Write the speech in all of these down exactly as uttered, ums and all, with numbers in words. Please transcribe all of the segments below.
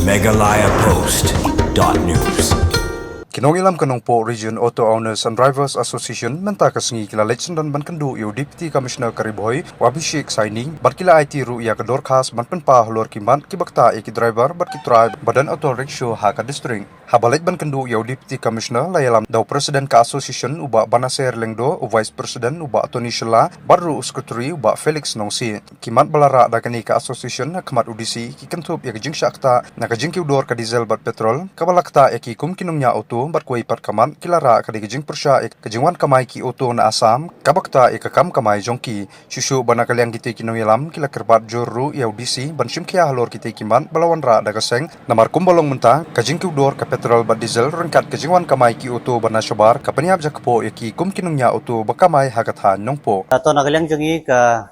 Meghalaya Post dot news. Ki nongïalam ka Nongpoh Region Auto Owners and Drivers Association mynta ka sngi ki la leit syndon ban kynduh ïa u Deputy Commissioner ka Ri Bhoi, u Abhishek Saini, bad ki la aiti ruh ïa ka dorkhas ban pynpaw halor ki mat kiba ktah ïa ki driver bad ki trai ba don auto rickshaw ha ka district. Haba leit ban kynduh ïa u Deputy Commissioner, la ïalam da u President ka Association u Bah Banaser Lyngdoh, u Vice President u Bah Tony Shylla, bad ruh u Secretary u Bah Felix Nongsiej. Ki mat ba la rah da kane ka association ha khmat u D C ki kynthup ïa ka jingshah ktah na ka jingkiew dor ka diesel bad petrol kaba la ktah ïa ki kum ki nongñiah auto, bad kawei pat ka mat ki la rah ka dei ka jingpyrshah ïa ka jingwan kamai ki auto na Assam kaba ktah ïa ka kam kamai jong ki. Shuh shuh ba na ka liang kitei ki nongïalam ki la kyrpad jur ruh ïa u D C ban shim khia halor kitei ki mat ba la wanrah da ka seng, namar kumba long mynta ka jingkiew dor ka petrol bad diesel ryngkat ka jingwan kamai ki auto ba na shabar ka pynïap jakpoh ïa ki kum ki nongñiah auto ba kamai ha ka thaiñ Nongpoh. To na ka liang jong ngi ka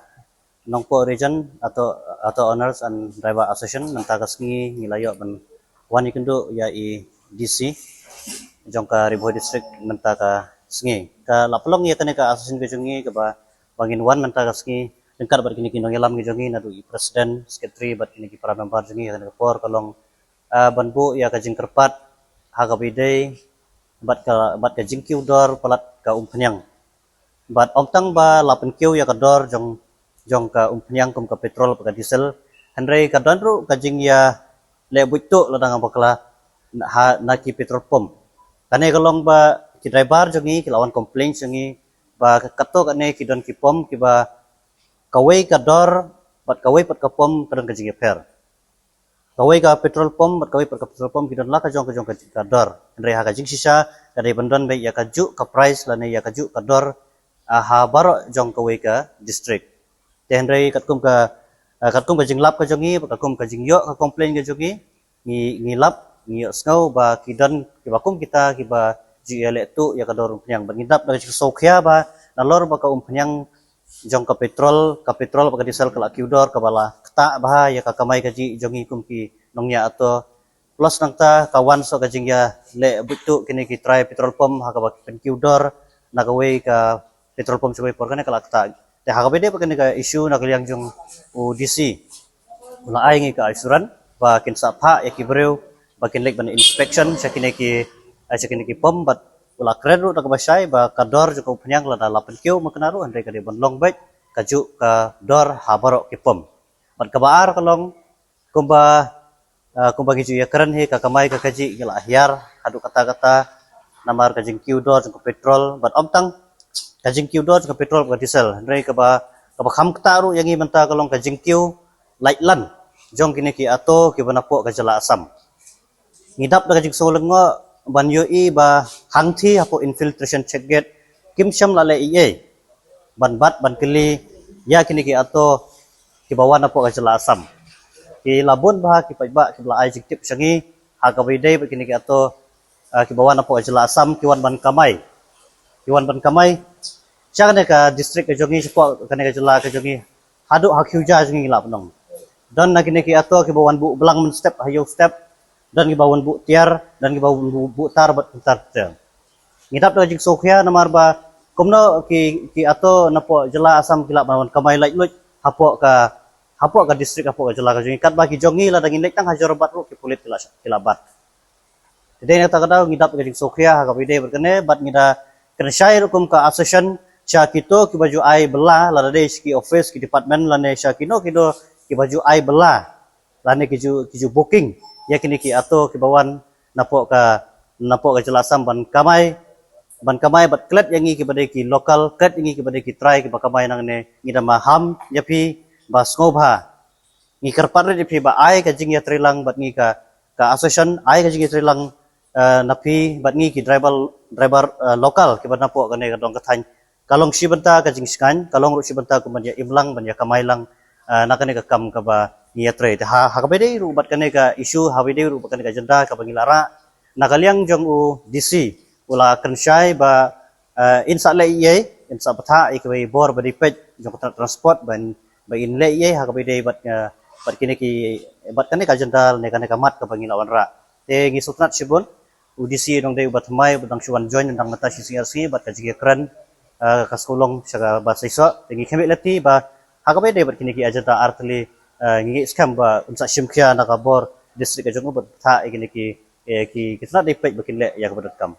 Nongpoh Region Auto, Auto Owners and Driver Association, mynta ka sngi ngi la ïoh ban wan ïakynduh ïa i D C jong ka Ri Bhoi District mynta ka sngi. Ka la pynlong ïa kane ka association ka jong ngi kaba, ba ngin wan mynta ka sngi ryngkat bad kine ki nongïalam ki jong ngi, naduh i President, Secretary bad kine ki para member jong ngi. Ïa kane ka por ka long, ah, ban buh ïa ka jingkyrpad ha kaba ïadei bad ka, bad ka jingkiew dor palat ka umphniang. Bad ym tang ba la pynkiew ïa ka dor jong, jong ka umphniang kum ka petrol bad ka diesel, hynrei ka don ruh ka jingïaleh buit tuh lada nga bakla, na, ha, na ki petrol pump. Kane ka long ba ki driver jong ngi ki la wan complain jong ngi ba katto katne ki don ki pump kiba kawei ka dor bad kawei pat ka pump ka don ka jingïapher. Kawei ka petrol pump bad kawei pat ka petrol pump ki don la ka jong ka jong ka, ka dor. Hynrei ha ka jingshisha ka dei ban don beit ïa ka juh ka price lane ïa ka juh ka dor, ah, ha baroh jong kawei ka district. Te hynrei katkum ka, ah, katkum ka jinglap ka jong ngi, katkum ka jingïoh ka complain ka jong ngi, ngi, ngi lap, ngi ïohsngew ba ki don kiba kum kita kiba ju ïaleh tuh ïa ka dor umphniang. Bad ngi dap da ka jingsngewkhia ba nalor ba ka umphniang jong ka petrol, ka petrol bad ka diesel ka la kiew dor kaba la ktah bha ïa ka kamai kajih jong ngi kum ki nongñiah auto. Plus nangta ka wan shuh ka jingïaleh buit tuh kine ki trai petrol pump ha kaba ki pynkiew dor na kawei ka petrol pump sha kawei por, kane ka la ktah. Te ha kaba ïadei bad kane ka issue na ka liang jong u D C u la ai ngi ka assurance ba kin sa phah ïa ki briew ba kin leit ban inspection sha kine ki, eh, sha kine ki pump, bad u la kren ruh da kaba shai ba ka dor jong ka umphniang lada la pynkiew ma kane ruh hynrei ka dei ban long beit ka juh ka dor ha baroh ki pump. Bad kaba ar ka long kumba, ah, kumba ngi ju ïakren hi, ka kamai ka kajih ngi la hiar haduh katta katta namar ka jingkiew dor jong ka petrol bad ym tang ka jingkiew dor jong ka petrol bad ka diesel, hynrei kaba, kaba kham ktah ruh ïa ngi mynta ka long ka jingkiew laitlan jong kine ki auto kiba napoh ka jylla Assam. Ngi dap da ka jingsngew lyngngoh ban ïohi ba hangthie hapoh infiltration check gate kim shym la leh ei ei ban bat ban kylli ïa kine ki auto kiba wan napoh ka jylla Assam. Ki la bun bha ki paidbah kiba la ai jingtip sha ngi ha kaba ïadei bad kine ki auto, ah, kiba wan napoh ka jylla Assam ki wan ban kamai. Ki wan ban kamai sha kane ka district ka jong ngi, shapoh kane ka jylla ka jong ngi, haduh ha Kyiuja jong ngi, ngi lah ban ong. Don na kine ki auto kiba wan buh blang mynstep ha ïew step, don kiba wan buh tiar, don kiba wan buh, buh tar bad tar tiar. Ngi dap da ka jingsngewkhia namar ba kumno ki, ki auto napoh jylla Assam ki lah ban wan kamai laitluid hapoh ka, hapoh ka district, hapoh ka jylla ka jong ngi, katba ki jong ngi lada ngin leit tang ha Jorabat ruh ki pulit ki la, ki la bat. Te dei na kata ka daw ngi dap da ka jingsngewkhia ha kaba ïadei bad kane, bad ngi da kren shai ruh kum ka association sha kito kiba ju ai bylla, lada dei sha ki office, ki department lane sha kino kino kiba ju ai bylla lane ki ju, ki ju booking ïa kine ki auto kiba wan napoh ka, napoh ka jylla Assam ban kamai, ban kamai bad klet ïa ngi kiba dei ki local, klet ïa ngi kiba dei ki trai kiba kamai nangne. Ngi da maham ïa phi ba sngewbha, ngi kyrpad rit ïa phi ba ai ka jingïatreilang bad ngi ka, ka association, ai ka jingïatreilang, eh, na phi bad ngi ki driver, driver, eh, local kiba napoh kane ka dong ka thaiñ. Ka long shi bynta ka jingshngaiñ, ka long ruh shi bynta kum ban ïa im lang, ban ïa kamai lang, eh, na kane ka kam kaba ngi ïatrei. Te ha, ha kaba ïadei ruh bad kane ka issue, ha kaba ïadei ruh bad kane ka agenda kaba ngi la rah, na ka liang jong u D C u la kren shai ba, eh, in sa leh ei ei, in sa bthah ïa kawei bor ba dei peit jong ka tnat transport ban, ba in leh ei ei ha kaba ïadei bad, eh, bad kine ki, bad kane ka agenda ne kane ka mat kaba ngi la wanrah. Te ngi sngewtynnat shibun, u D C u dang dei uba thymmai, uba dang shu wan join, u dang mynta shi sngi ar sngi bad ka jingïakren, eh, ka sngewlong sha kaba seisoh. Te ngi khmih lynti ba ha kaba ïadei bad kine ki agenda ar tylli, eh, ngi ngeit skhem ba un sa shim khia na ka bor district ka jong u bad tha ïa kine ki, eh, ki, ki tnat dei peit ba kin leh ïa kaba donkam.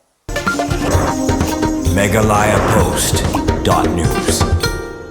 Meghalaya Post dot news.